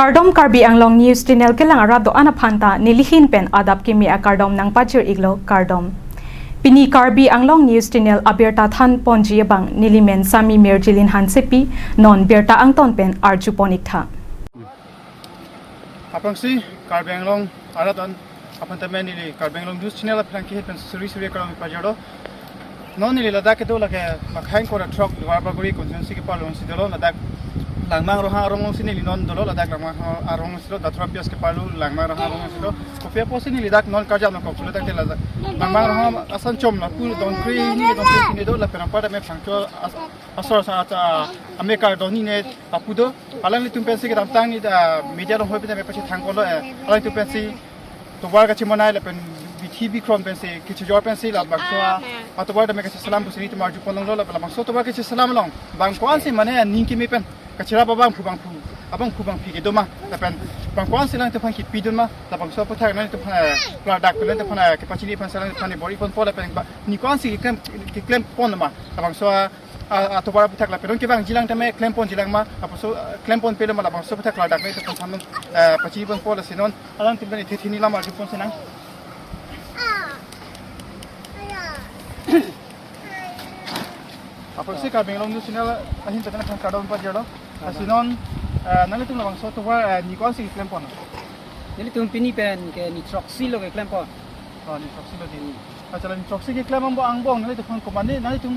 Kardom Karbi Anglong News Channel kelang arado ana phanta nilihin pen adap kimi a kardom nang pachir iglo kardom. Pini Karbi Anglong News Channel abirta than ponji bang nilimen sami merjilin hansepi non berta angton pen arju ponik tha. Apangsi Karbi Anglong aradon apan tamen nili Karbi Anglong News Channel apang ki pen suri suri kardom pajaro. Non nili Ladakh do lage makhain kora truck duar baguri constituency ke palon sidolo Ladakh langmang roha arong sini linon dolo Ladakh langmang arong silo dathra pias ke palu langmang roha arong silo kopia posi ni lidak non karja no koplo tak la langmang roha asan chom la pul don kri ni don kri ni do la peram pada me phangcho asor sa ta ame kar doni ne apudo alang ni tum pensi ke dam tang ni media ro hobi me pachi thang ko lo alang tu pensi to war ka chimonai la pen BTB krom pensi kichu jor pensi la bangso a to war me ka salam pusini tu marju ponong lo la bangso to war ke salam long bang ko an si mane ning ki me pen kachira babang phubang phu abang phubang phi ke doma tapen bangkwan silang te phan ki pidon ma tapang so pathak nan te phan product pen te phan ke pachini phan salang phan bori pon pola pen nikon si ke claim pon ma tapang so a to bara pathak la pen ke bang jilang tame claim pon jilang ma apo so claim pon pele ma lapang so pathak product ne te phan samon pachini pon pola sinon alang timben thini lama ju pon sinang apang si ka benglong nu sinal ahin te phan kadon pa jero asinon nali tum labang so to war nikon si claim pon nali tum pini pen ke ni troxy lo ke claim pon ni troxy lo di acha ni troxy ke claim ambo angbong nali tum komane nali tum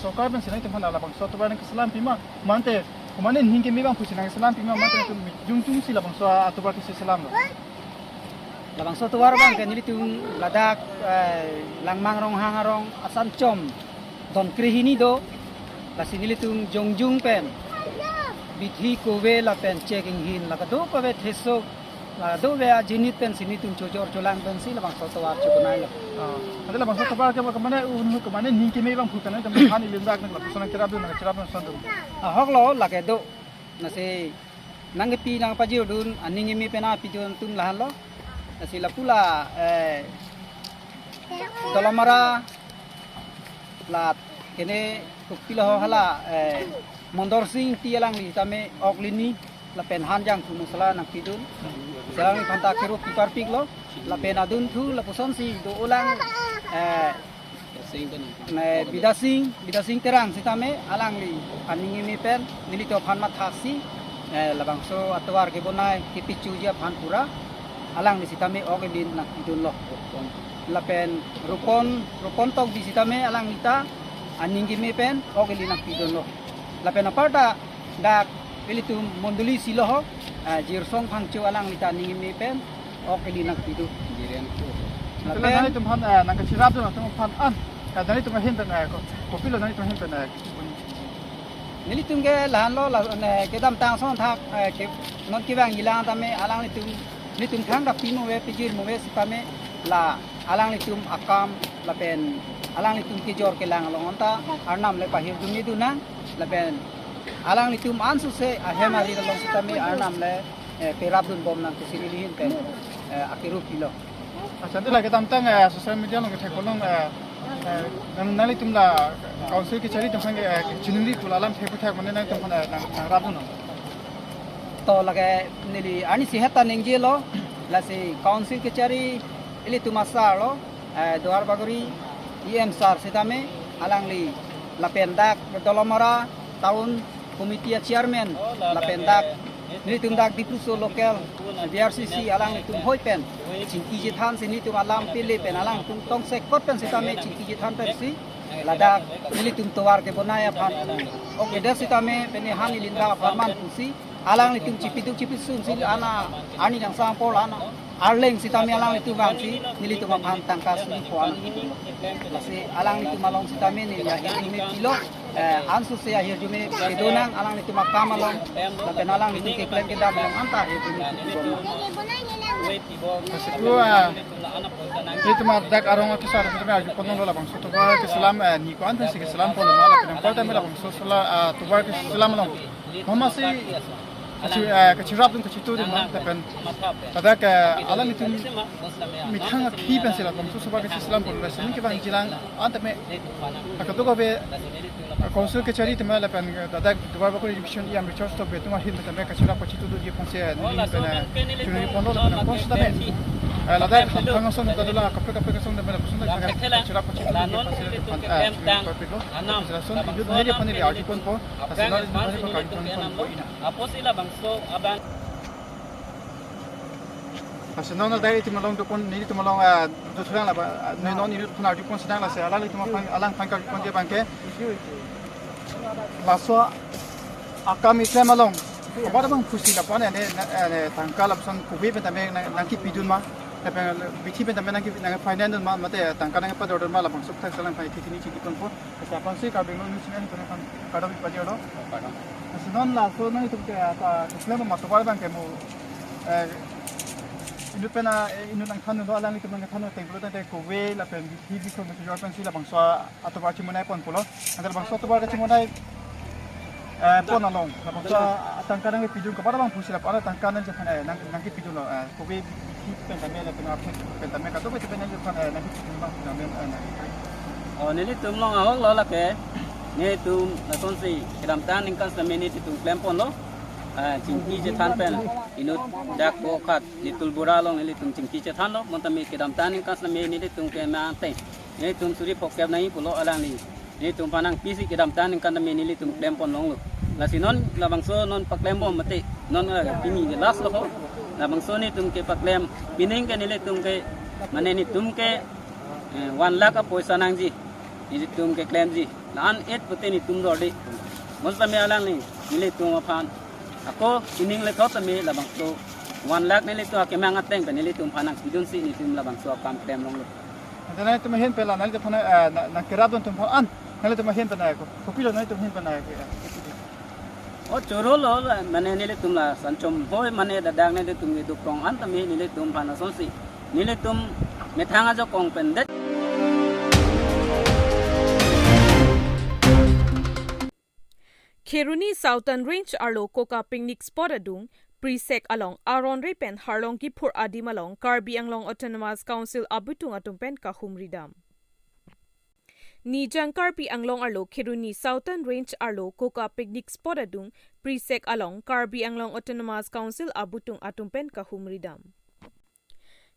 sokar pen sinai tum labang so to war ni salam pima mante komane ning ke mi bang phusi nang salam pima mante tum jung tung si labang so to war ke salam lo labang so to war bang ke nali tum Ladakh langmang rong hang rong asan chom don krihini do la sinili tum jongjung pen bithi kowe la pen checking hin la ka do pawe theso la do we a jinit pen sini tum chojor cholang pen si la bang so tawar chukonai la adela bang so tawar ke mane un ko mane ning ke me bang phutan tam khani limdak nak la sona kirab na kirab na son a hok lo la ke do na se nang pi nang pa jiu dun aning mi pen a pi jun tum la lo na si la pula tolamara la kene kokpilo hala Mondor Singh tialang li tame oklini la pen hanjang kumusala nang pidun selang phanta kero pipar pik lo la pen adun thu la puson si do ulang me bidasing terang si tame alang li aningi mi pen nili to phan ma thasi la bangso atwar ke bonai ke pichu ja phan pura alang li si tame ok lin nang pidun lo la pen rupon tok di si tame alang lita aningi mi pen ok lin nang pidun lo la pen aparta dak pelitum monduli siloho jirsong phangchu alang lita ningi mi pen ok linak pidu jiren la pen tum han nang ka chirap tum phan an ka dani tum hin pen ko kopilo dani tum hin pen nili tum ge lahan lo la ke dam tang son thak ke non ki bang ilang ta me alang ni tum ni tum thang da pi mo we pijir mo we sipa me la alang ni tum akam la pen alang ni tum ki jor ke lang long ta arnam le pahir dum ni du na la pen alang ni tum ansu se ahema ri long sitame arnam le perab dun bom nang kusiri lihin pen akiru pilo acha de la ke tam tang social media long ke thakolong nang nali tum la council ke chari tum sang chinuri kulalam thepu thak mane nang tum nang rab dun to la ke nili ani si heta ningje lo la si council ke chari ili tumasa lo doar baguri EM sar sitame alang li lapendak dolomara town committee chairman lapendak ni tumdak dipruso local BRCC alang tum hoi pen chingki je than si ni tum alam pele pen alang tum tong se kot pen sitame chingki je than pen si Ladakh ni tum towar ke bonaya phan okay de sitame pen hani linda farman pusi alang ni tum chipidu chipisum si ana ani jang sang pol ana arleng sitame alang ni tum bang si nili tum phan tangka si pon lasi alang ni tum along sitame ni ya ni pilo ansu se ya jume kedonang alang ni tum kamalong la pen alang ni ke klem ke dam anta he jume ni tum dak arong ke sar tum aju ponong la bang so to ke salam ni ko an se ke salam pon ma la pen parta me la bang so sala to ke salam long homa si Kachirap dun kachitu dun ma tapen tada ka alang itu mithang khi pen sila bangso soba ka islam pol la sin ke bang jilang ant me akato ko be council ke chari tma la pen dada dubar ba ko division yam research to be tuma hin tame kachirap kachitu dun je phonse ni pen chuni pondo la pen pon ta me la da khang son da la kape kape ka son da me pon da kachirap kachitu dun je phonse anam son yud ne phone le arti pon po asana ne po ka pon po ina aposila bangso abang asana na dai timalong do pon ni timalong do thurang la ne non ni phone arti pon sidang la se ala le tuma alang phang ka pon je bangke laso akam islam along obada bang khusi la pon ne ne tangka la son kubi pe tame nangki pidun ma bithi pe tame nangki nang finance ma mate tangka nang pa dor ma la bang suk thak salang phai thini chi pon po sa pon se ka benglo ni chinen pon kan ka do pa jero non la so nang itu ta islam ma to bang ke mo inu pena inu nang thanu do alang itu nang thanu tenglo ta ko we la pen bithi bi ko ma jor pen si la bang so ato ba chimonai pon polo andar bang so to ba chimonai pon along la bang so tangka nang pidun ko ba bang phusi la pa tangka nang jan nang nang ki pidun ko we bithi pen ta me la pen ap pen ta me ka to be pen nang jan nang ki pidun bang na me na o nili tumlong ahok lo la ke ne tum la son si kedam tan ning kan sa me ni tum klem pon lo chingki che than pen inu dak ko khat ni tulbura long nili tum chingki che than lo mon ta me kedam tan ning kan sa me ni tum ke ma te ne tum suri pok nai pulo alang ni ni tum panang pisi kedam tan ning kan me nili tum klem pon long lo la sinon la bangso non paklem bom mate non la pini ge las lo la bangso ni tum ke paklem pining ke nili tum ke mane ni tum ke 1 lakh poisa nang ji ni tum ke claim ji lan et pute ni tum dor di mon ta me alang ni nili tum phan ako ining le thot me la bangso 1 lakh nili to ke manga teng pe nili tum phanang bidun si ni tum la bangso kam claim long lo nai tum hen pe la nai tum na kerab dun tum an nai tum hen pe na ko kopilo nai tum hen pe na ko o choro lo mane nili tum la sanchom hoi mane dadang nili tum ni dukrong an ta me nili tum phana son si nili tum me thanga jo kong pen det Kheruni Southern Range arlo Koka picnic spot adung Presec along Aron Repen Harlong Kipur Adim along Karbi Anglong Autonomous Council abutung atumpen kahumridam. Nijang Karbi Anglong arlo Kheruni Southern Range arlo Koka picnic spot adung Presec along Karbi Anglong Autonomous Council abutung atumpen kahumridam.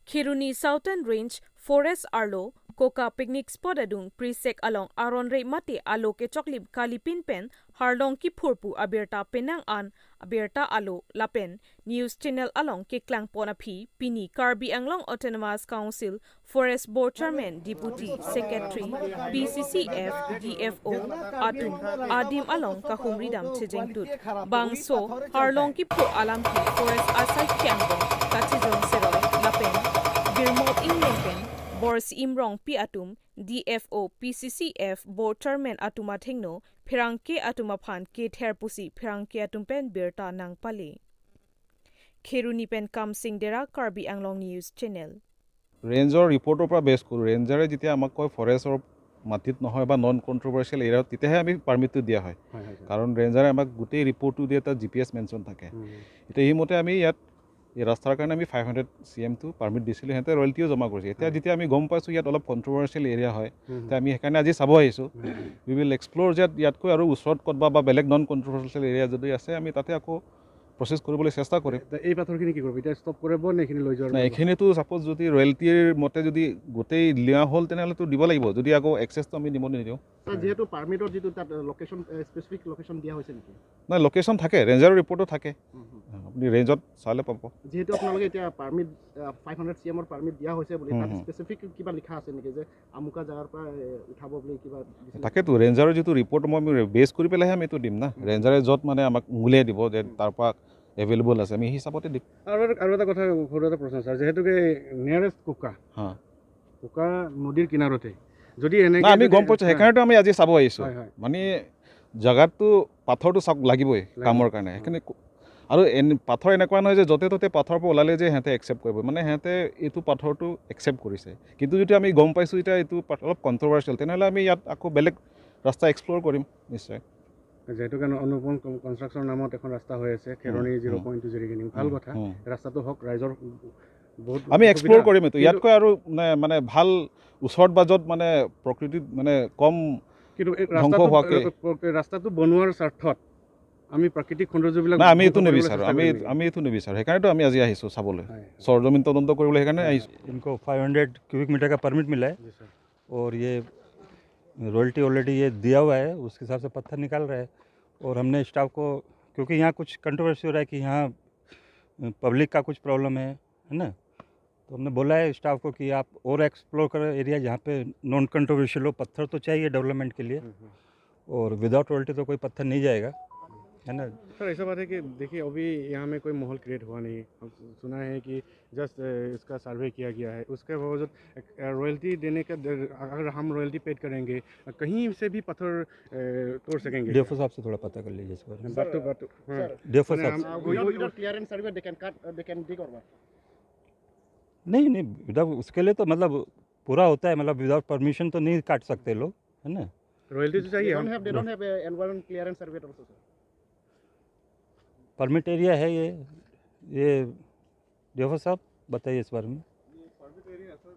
Kheruni Southern Range Forest arlo Koka picnic spot adung Presec along Aron Re mate alo ke choklip kalipin pen harlong ki phurpu aberta penang an aberta alo lapen news channel along ke klang pona phi pini Karbi Anglong Autonomous Council Forest Board Chairman Deputy Secretary PCCF DFO atum adim along kahumridam chejengtut bangso harlong ki phur alam ki forest asai khyangbo kachejong seroi lapen birmot inglen Boris Imrong P Atum DFO PCCF Board Chairman Atuma Thengno Phirangke Atuma Phan ke Therpusi Phirangke Atum pen Berta Nangpale Kheruni pen Kam Singh Dera Karbi Anglong News Channel Ranger ৰিপৰ্টৰ পৰা বেছ কৰোঁ। ৰেঞ্জাৰে যেতিয়া আমাক কয় ফৰেষ্টৰ মাটিত নহয় বা নন কণ্ট্ৰভাৰ্চিয়েল এৰিয়াত, তেতিয়াহে আমি পাৰ্মিটটো দিয়া হয়। কাৰণ ৰেঞ্জাৰে আমাক গোটেই ৰিপৰ্টটো দিয়ে, তাত GPS mention থাকে। এতিয়া সেইমতে আমি ইয়াত এই ৰাস্তাৰ কাৰণে আমি 500 CM-টো পাৰ্মিট দিছিলোঁ, সিহঁতে ৰয়েলটিও জমা কৰিছে। এতিয়া যেতিয়া আমি গম পাইছোঁ ইয়াত অলপ কণ্ট্ৰভাৰ্চিয়েল এৰিয়া হয়, তেতিয়া আমি সেইকাৰণে আজি চাব আহিছোঁ। উই will explore যে ইয়াতকৈ আৰু ওচৰত ক'ৰবাত বা বেলেগ নন কণ্ট্ৰভাৰ্চিয়েল এৰিয়া যদি আছে আমি তাতে আকৌ প্ৰচেছ কৰিবলৈ চেষ্টা কৰিম। এই পাথৰখিনি কি কৰিব? এতিয়া ষ্টপ কৰিব নে এইখিনি লৈ যোৱাৰ? নাই, এইখিনিতো ছাপ'জ যদি ৰয়েলটিৰ মতে যদি গোটেই লিয়া হ'ল তেনেহ'লেতো দিব লাগিব। যদি আকৌ এক্সেছটো আমি দিব নিদিওঁ। যিহেতু পাৰ্মিটৰ যিটো তাত লোকেশ্যন, স্পেচিফিক লোকেশ্যন দিয়া হৈছে নেকি? নাই, লোকেশ্যন থাকে, ৰেঞ্জাৰৰ ৰিপৰ্টো থাকে, আপুনি ৰেঞ্জত চালে পাব। যিহেতু আপোনালোকে এতিয়া পাৰ্মিট 500 CM-ৰ পাৰ্মিট দিয়া হৈছে বুলি তাত স্পেচিফিক কিবা লিখা আছে নেকি যে আমুকা জেগাৰ পৰা উঠাব বুলি কিবা? তাকেতো ৰেঞ্জাৰৰ যিটো ৰিপৰ্ট মই আমি বেছ কৰি পেলাইহে আমি এইটো দিম না। ৰেঞ্জাৰে য'ত মানে আমাক উলিয়াই দিব যে তাৰ পৰা এভেইলেবল আছে, আমি সেই হিচাপতে দিম। আৰু এটা কথা, সৰু এটা প্ৰশ্ন ছাৰ, যিহেতুকে নিয়াৰেষ্ট কোকা, কোকা নদীৰ কিনাৰতে যদি এনেকৈ আমি গম পাইছোঁ, সেইকাৰণেতো আমি আজি চাব আহিছোঁ। মানে জেগাটো পাথৰটো চাওক লাগিবই কামৰ কাৰণে, সেইকাৰণে। আৰু পাথৰ এনেকুৱা নহয় যে য'তে ত'তে পাথৰৰ পৰা ওলালে যে সিহঁতে একচেপ্ট কৰিব, মানে সিহঁতে এইটো পাথৰটো একচেপ্ট কৰিছে। কিন্তু যদি আমি গম পাইছোঁ এতিয়া এইটো অলপ কণ্ট্ৰভাৰ্চিয়েল, তেনেহ'লে আমি ইয়াত আকৌ বেলেগ ৰাস্তা এক্সপ্ল'ৰ কৰিম নিশ্চয়। যিহেতুকে অনুপম কনষ্ট্ৰাকশ্যনৰ নামত এখন ৰাস্তা হৈ আছে খেৰণি 0.2 জিৰিগিনি, ভাল কথা, ৰাস্তাটো হওক, ৰাইজৰ বহুত আমি এক্সপ্ল'ৰ কৰিম এইটো। ইয়াতকৈ আৰু মানে ভাল ওচৰত বাজত মানে প্ৰকৃতিত মানে কম কিন্তু ৰাস্তাটো বনোৱাৰ স্বাৰ্থত আমি প্ৰাকৃতিক সৌন্দৰ্যবিলাক আমি এইটো নিবিচাৰোঁ, আমি এইটো নিবিচাৰোঁ, সেইকাৰণেতো আমি আজি আহিছোঁ চাবলৈ, সৰজমিন তদন্ত কৰিবলৈ সেইকাৰণে আহিছোঁ। इनको 500 क्यूबिक मीटर का परमिट मिला है और ये रॉयल्टी ऑलरेडी ये दिया हुआ है, उसके हिसाब से पत्थर निकाल रहा है। और हमने स्टाफ को, क्योंकि यहाँ कुछ कंट्रोवर्सी हो रहा है कि यहाँ पब्लिक का कुछ प्रॉब्लम है ना, तो हमने बोला है स्टाफ को कि आप और एक्सप्लोर करो एरिया जहाँ पे नॉन कंट्रोवर्शियल हो। पत्थर तो चाहिए डेवलपमेंट के लिए और विदाउट रॉयल्टी तो कोई पत्थर नहीं जाएगा, है ना। सर ऐसा बात है कि देखिए अभी यहाँ में कोई माहौल क्रिएट हुआ नहीं, हम सुना है कि जस्ट इसका सर्वे किया गया है, उसके बावजूद रॉयल्टी देने का, अगर हम रॉयल्टी पेड करेंगे कहीं से भी पत्थर तोड़ सकेंगे। डीएफओ साहब से थोड़ा पता कर लीजिए इस बारे में। बात डीएफओ साहब clearance survey they can cut, they can dig और नहीं नहीं, विदाउट उसके लिए तो मतलब पूरा होता है, मतलब विदाउट परमिशन तो नहीं काट सकते लोग, है ना। रॉयल्टी तो चाहिए। They don't have environment clearance survey also sir. Permit area है ये डीएफओ साहब बताइए इस बारे में। परमिट एरिया सर,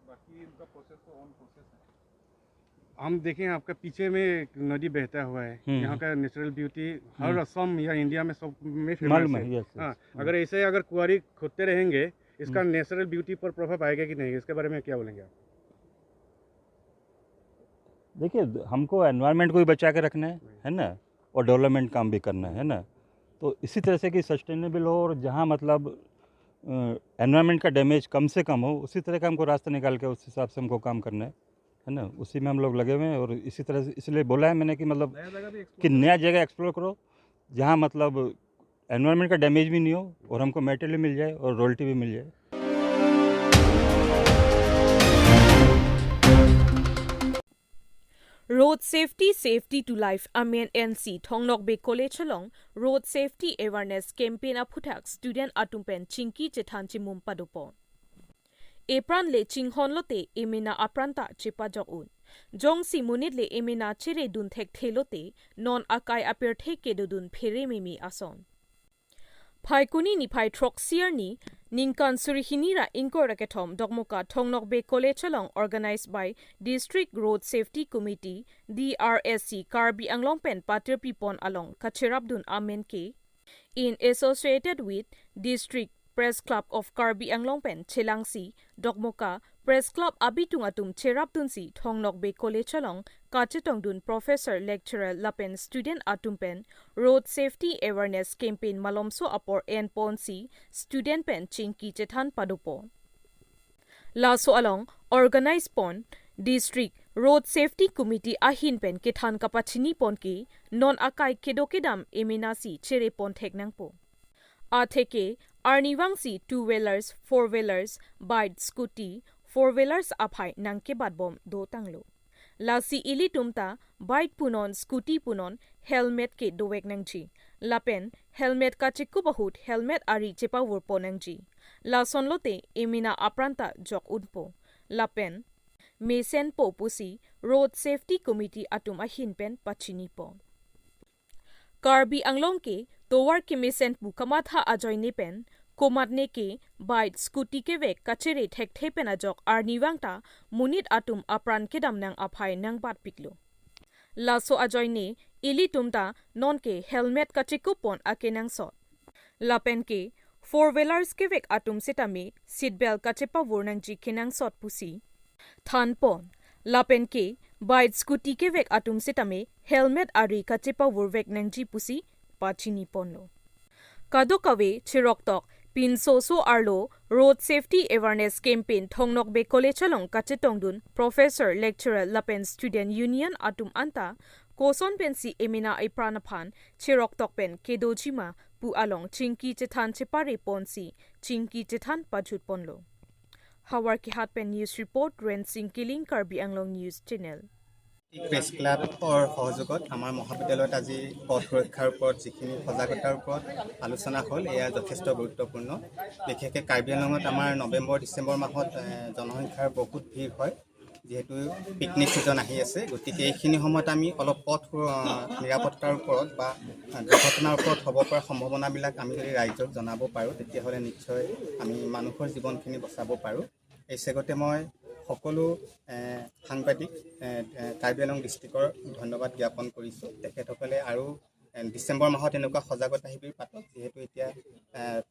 बाकी इनका प्रोसेस तो ऑन प्रोसेस है। हम देखें आपका पीछे में नदी बहता हुआ है, यहाँ का नेचुरल ब्यूटी हर असम या इंडिया में सब में फेमस है। हाँ, अगर ऐसे अगर कुआरी खोदते रहेंगे इसका नेचुरल ब्यूटी पर प्रभाव आएगा कि नहीं, इसके बारे में क्या बोलेंगे आप? देखिए हमको एनवायरनमेंट को भी बचा के रखना है ना, और डेवलपमेंट काम भी करना है ना, तो इसी तरह से कि सस्टेनेबल हो और जहाँ मतलब एनवायरनमेंट का डैमेज कम से कम हो, उसी तरह का हमको रास्ता निकाल के उस हिसाब से हमको काम करना है ना। उसी में हम लोग लगे हुए हैं और इसी तरह से इसलिए बोला है मैंने कि मतलब कि नया जगह एक्सप्लोर करो जहाँ मतलब एनवायरनमेंट का डैमेज भी नहीं हो और हमको मेटेरियल मिल जाए और रॉयल्टी भी मिल जाए। Road safety, safety to life, Amen NC, Thongnok Be College along, Road Safety Awareness Campaign aputhak, student atumpen chinki chethan chimum padupo. Apran le chinghon lote, emina apranta chepa jok un. Jong si munit le emina chere dun thek thelote, non akai apir theke dudun phere mimi ason. Phaikuni ni phai trok siar ni ningkan surihinira inkor rakethom Dokmoka Thongnok Be College along organized by District Road Safety Committee DRSC Karbi Anglong pen Patir Pipon along Kacherabdun Amen ke in associated with District Press Club of Karbi Anglong pen Chelangsi Dokmoka Press Club abitung atum Cherabdun si Thongnok Be College along Kachetongdun Professor Lecturer Lapen Student atum pen Road Safety Awareness Campaign malomso apor en ponsi Student pen chinki chethan padupo. Laso along organized pon District Road Safety Committee ahin pen kethan kapachini pon ki non akai kedokedam eminasi chere pon theknangpo. A theke arniwangsi two wheelers, four wheelers, bike, scooty, four wheelers aphai nangke badbom do tanglo. Lasi ili tumta bike punon scooty punon helmet ke dowek nangji. Lapen helmet ka chikku bahut helmet ari chepa wurpo nangji. Lason lote emina apranta jok unpo. Lapen mesen po pusi Road Safety Committee atum ahin pen pachini po. Karbi Anglong ke towar ke mesen pu kamatha ajoy ne pen komat ne ke bike scooty ke vek kachere thek thepen ajok arniwangta munit atum apran ke damnang aphai nang bat piklo. Laso ajoy ne ili tumta non ke helmet kachiku pon ake nang sot. Lapen ke four wheelers ke vek atum setame seat belt kachepa wurnang ji kenang sot pusi. Than pon lapen ke bike scooty ke vek atum setame helmet ari kachepa wurvek nangji pusi pachini ponlo. Kadokave chiroktok pin so arlo Road Safety Awareness Campaign Thongnok Be College along Kachetongdun Professor Lecturer Lapen Student Union atum anta koson pensi emina ipranaphan chiroktok pen kedojima pu along chinki chethan chepare ponsi chinki chethan pajut ponlo. Hawar ki hat pen news report Ren Singh Killing Karbi Anglong News Channel. Press ক্লাবৰ সহযোগত আমাৰ মহাবিদ্যালয়ত আজি পথ সুৰক্ষাৰ ওপৰত যিখিনি সজাগতাৰ ওপৰত আলোচনা হ'ল, এয়া যথেষ্ট গুৰুত্বপূৰ্ণ। বিশেষকৈ কাৰ্বি আংলঙত আমাৰ নৱেম্বৰ ডিচেম্বৰ মাহত জনসংখ্যাৰ বহুত ভিৰ হয়, যিহেতু পিকনিক ছিজন আহি আছে, গতিকে এইখিনি সময়ত আমি অলপ পথ নিৰাপত্তাৰ ওপৰত বা দুৰ্ঘটনাৰ ওপৰত হ'ব পৰা সম্ভাৱনাবিলাক আমি যদি ৰাইজক জনাব পাৰোঁ, তেতিয়াহ'লে নিশ্চয় আমি মানুহৰ জীৱনখিনি বচাব পাৰোঁ। এই চেগতে মই সকলো সাংবাদিক কাৰ্বি আংলং ডিষ্ট্ৰিক্টৰ ধন্যবাদ জ্ঞাপন কৰিছোঁ। তেখেতসকলে আৰু ডিচেম্বৰ মাহত এনেকুৱা সজাগতা শিবিৰ পাতক, যিহেতু এতিয়া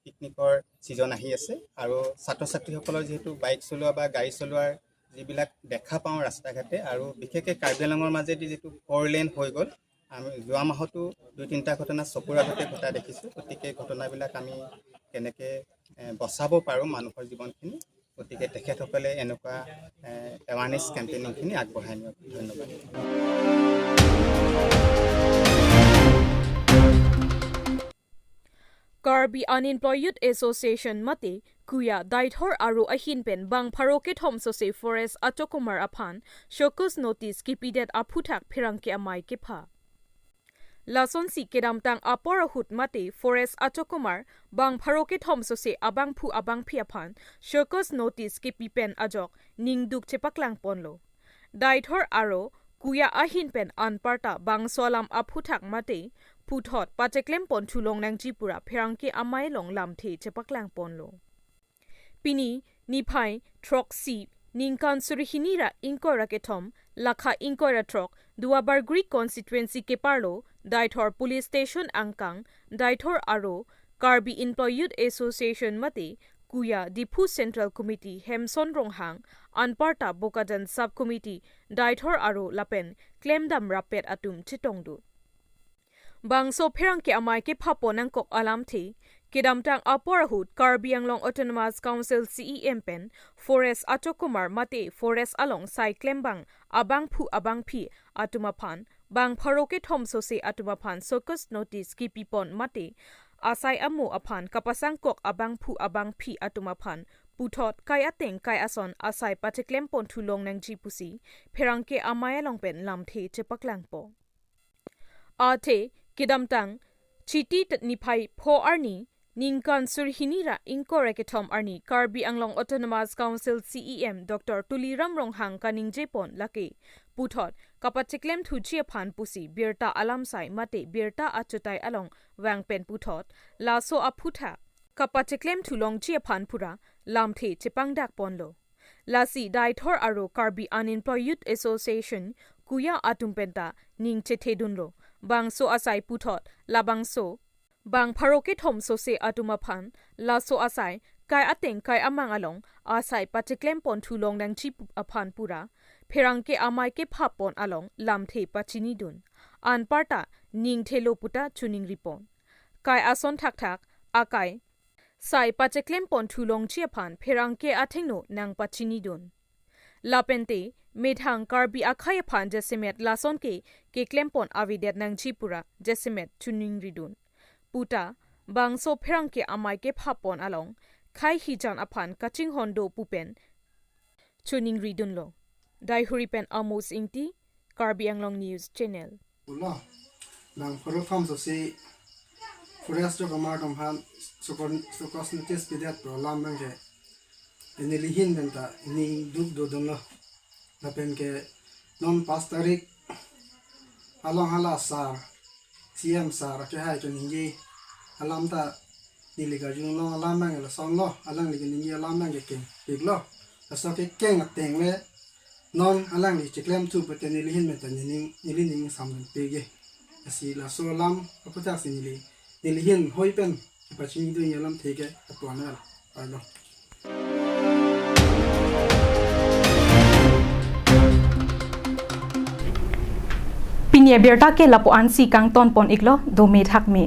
পিকনিকৰ ছিজন আহি আছে আৰু ছাত্ৰ ছাত্ৰীসকলৰ যিহেতু বাইক চলোৱা বা গাড়ী চলোৱাৰ যিবিলাক দেখা পাওঁ ৰাস্তা ঘাটে, আৰু বিশেষকৈ কাৰ্বি আংলঙৰ মাজেদি যিটো 4 লেন হৈ গ'ল, আমি যোৱা মাহতো 2-3টা ঘটনা চকুৰ আগতে ঘটা দেখিছোঁ। গতিকে ঘটনাবিলাক আমি কেনেকৈ বচাব পাৰোঁ মানুহৰ জীৱনখিনি, গতিকে তেখেতসকলে এনেকুৱা এৱাৰনেছ কেম্পেইনিংখিনি আগবঢ়াই নিয়ক। ধন্যবাদ। Karbi Unemployed Youth Association mate kuya daithor aru ahinpen bang pharoke thomsose forest atokumar aphan shokus notice kipidet aphuthak phirangke amai ke pha lasonsi kedamtang apor hut mate forest atokumar bang pharoke thomsose abang phu abang phi aphan shokus notice kipipen ajok ningduk chepaklang ponlo daithor aro kuya ahinpen anparta bang solam aphuthak mate puthot pacheklem pon thulong nang jipura pherangke amai long lamthe chepaklang ponlo pini niphai troxi ningkan surihinira inkora ke thom lakha inkora trok Duabarguri constituency ke parlo Daithor police station angkang Daithor aro Karbi Employee Youth Association mate kuya Diphu Central Committee Hemson Ronghang anparta Bokajan Sub Committee Daithor aro lapen klemdam rapet atum chitongdu bangso pherangke amai ke phaponang kok alam the kedamtang aporahut Karbi Anglong Autonomous Council CEM pen forest atokumar mate forest along sai klembang abang phu abang phi atumaphan bang pharoke thomsose atumaphan sokos notice kipipon mate asai amu aphan kapasang kok abang phu abang phi atumaphan puthot kai ateng kai ason asai pacheklem pon thulong nang jipusi pherangke amai along pen lamthe chepaklang po athe kedamtang chiti niphai pho arni ningkan surhinira inkore ke thom arni Karbi Anglong Autonomous Council CEM Dr. Tuliram Ronghang kaning jepon lake puthot kapachiklem thuchi phan pusi birta alamsai mate birta achutai along wangpen puthot laso aphutha kapachiklem thulong chi phan phura lamthe chepangdak ponlo lasi daithor aro Karbi Unemployed Youth Association kuya atumpenta ningche thedunlo bangso asai puthot labangso bang pharoke thomsose atumaphan laso asai kai ateng kai amang along asai pachiklem pon thulong nang chi aphan pura pherangke amai ke phapon along lamthe pachini dun anparta ningthelo puta chuning ripon kai ason thak thak akai sai pachiklem pon thulong chi aphan pherangke athengno nang pachini dun lapente medhang Karbi akhai phan jesimet lason ke klempon avidet nang chi pura jesimet chuning ridun puta bangso pherangke amai ke phapon along khai hijan aphan kaching hondo pupen chuning ridun lo daihuri pen Amos Ingti Karbi Anglong News Channel ulo bang pharo tham so si forest kamar dom han sokos notice pidet pro lam bang ke nili hin benta ni duk do dum lo lapen ke non 5 tarik along hala sar CM sar ke hai ke ningi alam ta nili ga jung long alam bang la song lo alang li ningi alam bang ke pik lo so ke keng ateng le non alang li chiklem tu pe nili hin benta ni nili ning sam pe ge asi la so lam aputa si nili nili hin hoi pen pa chini du yalam the ke atwa na la Pinia berta ke lapo ansi kang ton pon iklo do me thak me.